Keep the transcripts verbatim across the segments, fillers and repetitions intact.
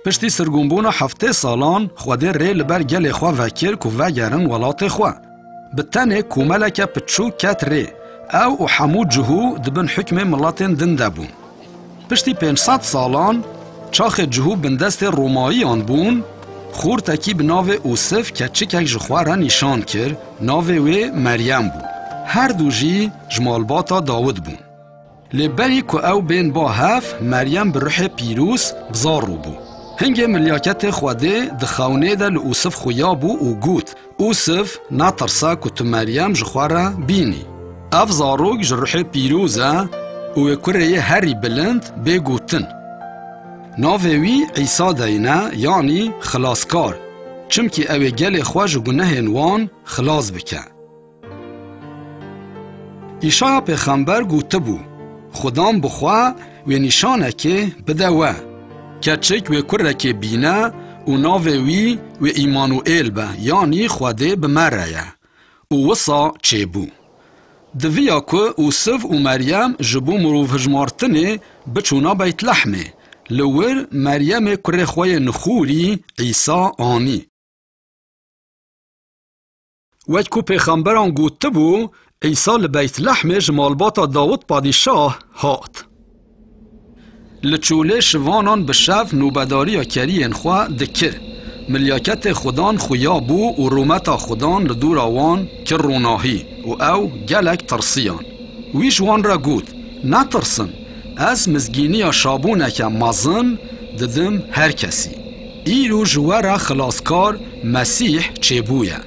Piştî sirgûnbûna heftê salan, Xwedê rê li ber gelê xwe vekir ku vegerin welatê xwe. Bi tenê komeleke piçûk ket rê. Ew û hemû cihû di bin hukmê miletên din de bûn. Piştî pênc sed salan, çaxê cihû bindestê Romayiyan bûn, xortekî bi navê Ûsif keçikek ji xwe re nîşan kir, navê wê Meryem bû. Her du jî ji malbata Dawid bûn. Lê berî ku ew bên ba hev, Meryem bi Ruhê Pîroz bi zarok bû. Hingê milyaketê Xwedê di xewnê de li Ûsif xuya bû û got, Ûsif, netirse ku tu Meryem ji xwe re bînî. Ev zarok ji Ruhê Pîroz e û wê kurê yê herî bilind bê gotin. Navê wî Îsa deyne, yanî Xilaskar, çimkî ew ê gelê xwe ji gunehên wan xilas bike. Îşaya pêxember gotibû, Xudan bi xwe wê nîşanekê bide we. Keçik wê kurekê bîne û navê wî wê Îmanuêl be, yanî Xwedê bi me re ye. Û wisa çêbû. Di viya ku Ûsif û Meryem ji bo mirovhijmartinê biçûna Beytlehmê, li wir Meryemê kurê xwe yê nixûrî Îsa anî. Wek ku pêxemberan gotibû, Îsa li Beytlehmê ji malbata Dawid padîşah hat. Li çolê şivanan bi şev nûbedariya keriyên xwe dikir. Milyaketê Xudan xuya bû û rûmeta Xudan li dora wan kir ronahî û ew gelek tirsiyan. Wî ji wan re got, Netirsin, ez mizgîniya şabûneke mezin didim her kesî. Îro ji we re Xilaskar Mesîh çêbûye.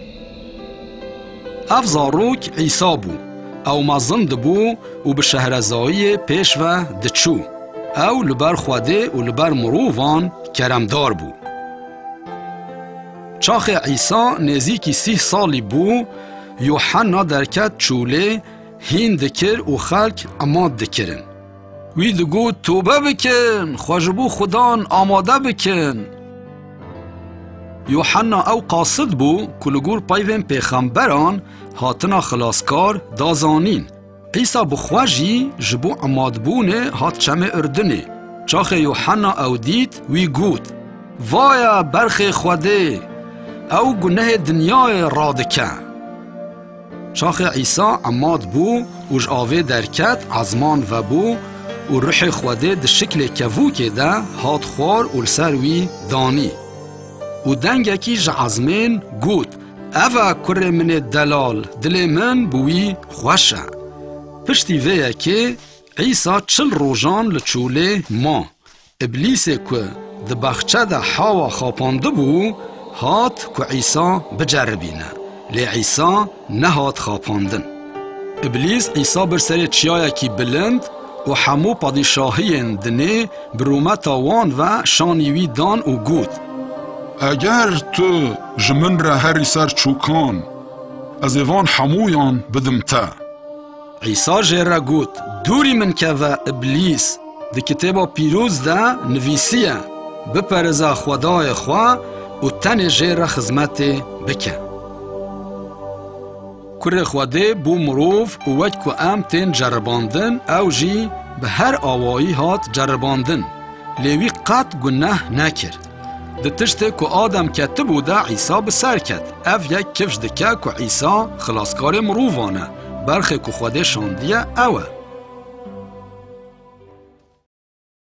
Ev zarok Îsa bû. Ew mezin dibû û bi şehrezayiyê pêş ve diçû. Ew li ber Xwedê û li ber mirovan keremdar bû. Çaxê Îsa nêzîkî sîh salî bû, Yuhanna derket çolê, hîn dikir û xelk emad dikirin. Wî digot, Tobe bikin, xwe ji bo Xudan amade bikin. Yuhanna ew qasid bû ku li gor peyvên pêxemberan hatina Xilaskar da zanîn. Îsa bi xwe jî ji bo emadbûnê hat çemê Urdinê. Çaxê Yuhanna ew dît, wî got, Vaye berxê Xwedê, ew gunehê dinyayê radike. Çaxê Îsa emad bû û ji avê derket, ezman vebû û Ruhê Xwedê di şiklê kevokê de hat xwar û li ser wî danî. Û dengekî ji ezmên got, Ev e kurê min ê delal, dilê min bi wî xweş e. Piştî vê yekê Îsa çil rojan li çolê ma. Îblîsê ku di baxçe de Hawa xapandibû, hat ku Îsa biceribîne. Lê Îsa nehat xapandin. Îblîs Îsa bir serê çiyayekî bilind û hemû padîşahiyên dinê bi rûmeta wan ve şanî wî dan û got, Eger tu ji min re herî ser çûkan, ez ê van hemûyan bidim te. Îsa jê re got, Dûrî min keve, Îblîs! Di Kitêba Pîroz de nivîsiye, Biperêze Xwedayê xwe û tenê jê re xizmetê bike. Kurê Xwedê bû mirov û wek ku em tên ceribandin, ew jî bi her awayî hat ceribandin. Lê wî qet guneh nekir. Di tiştê ku Adem ketibû de Îsa bi ser ket. Ev yek kifş dike ku Îsa xilaskarê mirovan e. Berxê ku Xwedê şandiye ew e.